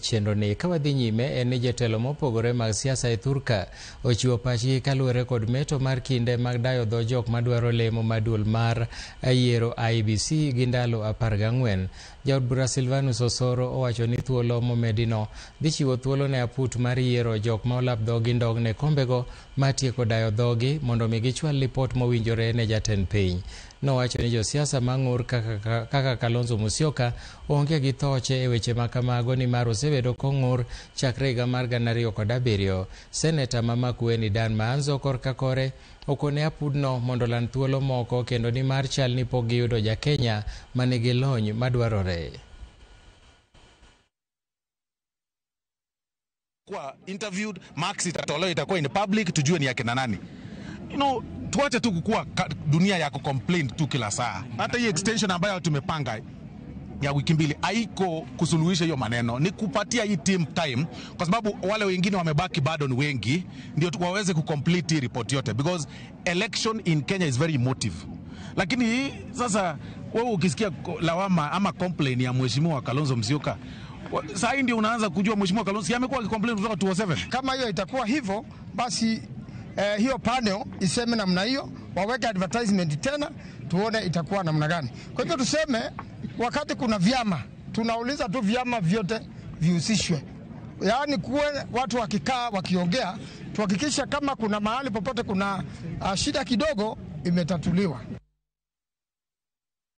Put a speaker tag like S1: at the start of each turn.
S1: Chenro ni ka wadhi nyime en ni jotelo mopogore mag siasa e thurka ochiwo pachgi kaluwore kod meto mar kinde mag dayo dho jok madwaro lemo ma duol mar yiero IEBC gi ndalo 14. Jaod bura Silvanus Osoro owacho ni thuolo momedino dhi chiwo thuolo ne aput mar yiero jok ma olap dhogi ndog ne kombego matieko dayo dhogi mondo mi gichwal lipot mowinjore ne jatend piny. Nowacho ni josiasa mang'ur kaka Kalonzo Musyoka onge gi thoche e weche ma kamago nimar osebedo kong'ur chakre higa mar 2007. Seneta ma Makueni Dan Maanzo korka kore okone apudno mondo oland thuolo moko kendo nimar chal ni pok giyudo ja Kenya manigi lony madwarore.
S2: Kuwa interviewed, marks itatolewa, itakuwa in public, tujue ni akina nani. Tuache tu kukua dunia ya kucomplain tu kila saa. Hata hii extension ambayo tumepanga ya wiki 2 haiko kusuluhisha hiyo maneno, ni kupatia hii team time, kwa sababu wale wengine wamebaki bado ni wengi, ndio waweze kucomplete hii report yote, because election in Kenya is very emotive. Lakini sasa wewe ukisikia lawama ama complain ya Mheshimiwa Kalonzo Musyoka, saa hii ndio unaanza kujua Mheshimiwa Kalonzo si amekuwa akicomplain kutoka 2007.
S3: Kama hiyo itakuwa hivyo basi, hiyo panel iseme namna hiyo, waweke advertisement tena tuone itakuwa namna gani. Kwa hivyo tuseme wakati kuna vyama, tunauliza tu vyama vyote vihusishwe. Yaani kuwe watu wakikaa wakiongea, tuhakikisha kama kuna mahali popote kuna shida kidogo imetatuliwa.